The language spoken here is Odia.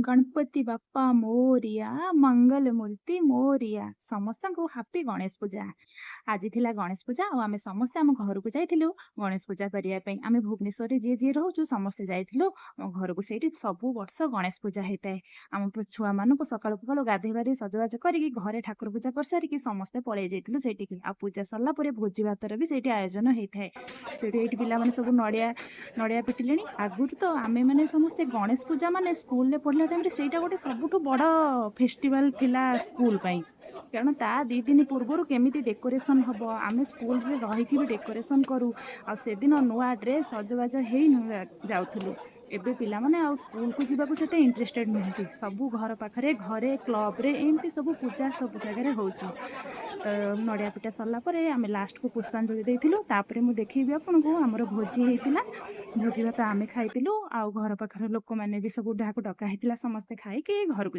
ଗଣପତି ବାପ୍ପା ମୋରିଆ, ମଙ୍ଗଲ ମୂର୍ତ୍ତି ମୋରିଆ। ସମସ୍ତଙ୍କୁ ହାପି ଗଣେଶ ପୂଜା। ଆଜି ଥିଲା ଗଣେଶ ପୂଜା ଆଉ ଆମେ ସମସ୍ତେ ଆମ ଘରକୁ ଯାଇଥିଲୁ ଗଣେଶ ପୂଜା କରିବା ପାଇଁ। ଆମେ ଭୁବନେଶ୍ୱରରେ ଯିଏ ଯିଏ ରହୁଛୁ, ସମସ୍ତେ ଯାଇଥିଲୁ ଆମ ଘରକୁ। ସେଇଠି ସବୁ ବର୍ଷ ଗଣେଶ ପୂଜା ହେଇଥାଏ। ଆମ ଛୁଆମାନଙ୍କୁ ସକାଳୁ ସକାଳୁ ଗାଧେଇ ବାଧେଇ ସଜବାଜ କରିକି, ଘରେ ଠାକୁର ପୂଜା କରିସାରିକି ସମସ୍ତେ ପଳେଇ ଯାଇଥିଲୁ ସେଇଠିକି। ଆଉ ପୂଜା ସରିଲା ପରେ ଭୋଜି ଭାତର ବି ସେଇଠି ଆୟୋଜନ ହେଇଥାଏ। ସେଠି ଏଇଠି ପିଲାମାନେ ସବୁ ନଡ଼ିଆ ନଡ଼ିଆ ପିଟିଲେଣି। ଆଗରୁ ତ ଆମେମାନେ ସମସ୍ତେ ଗଣେଶ ପୂଜା ମାନେ ସ୍କୁଲରେ ପଢ଼ିଲା ଟାଇମ୍ରେ ସେଇଟା ଗୋଟେ ସବୁଠୁ ବଡ଼ ଫେଷ୍ଟିଭାଲ ଥିଲା ସ୍କୁଲ ପାଇଁ। କାରଣ ତା 2 ଦିନ ପୂର୍ବରୁ କେମିତି ଡେକୋରେସନ୍ ହେବ, ଆମେ ସ୍କୁଲରେ ରହିକି ବି ଡେକୋରେସନ୍ କରୁ ଆଉ ସେଦିନ ନୂଆ ଡ୍ରେସ୍, ସଜବାଜ ହେଇ ଯାଉଥିଲୁ। ଏବେ ପିଲାମାନେ ଆଉ ସ୍କୁଲକୁ ଯିବାକୁ ସେତେ ଇଣ୍ଟରେଷ୍ଟେଡ଼ ନୁହନ୍ତି। ସବୁ ଘର ପାଖରେ, ଘରେ, କ୍ଲବରେ ଏମିତି ସବୁ ପୂଜା ସବୁ ଜାଗାରେ ହେଉଛି। ତ ନଡ଼ିଆ ପିଟା ସରିଲା ପରେ ଆମେ ଲାଷ୍ଟକୁ ପୁଷ୍ପାଞ୍ଜଳି ଦେଇଥିଲୁ। ତାପରେ ମୁଁ ଦେଖେଇବି ଆପଣଙ୍କୁ, ଆମର ଭୋଜି ହେଇଥିଲା। ଭୋଜି ଭାତ ଆମେ ଖାଇଥିଲୁ ଆଉ ଘର ପାଖର ଲୋକମାନେ ବି ସବୁ ଯାହାକୁ ଡକା ହେଇଥିଲା, ସମସ୍ତେ ଖାଇକି ଘରକୁ।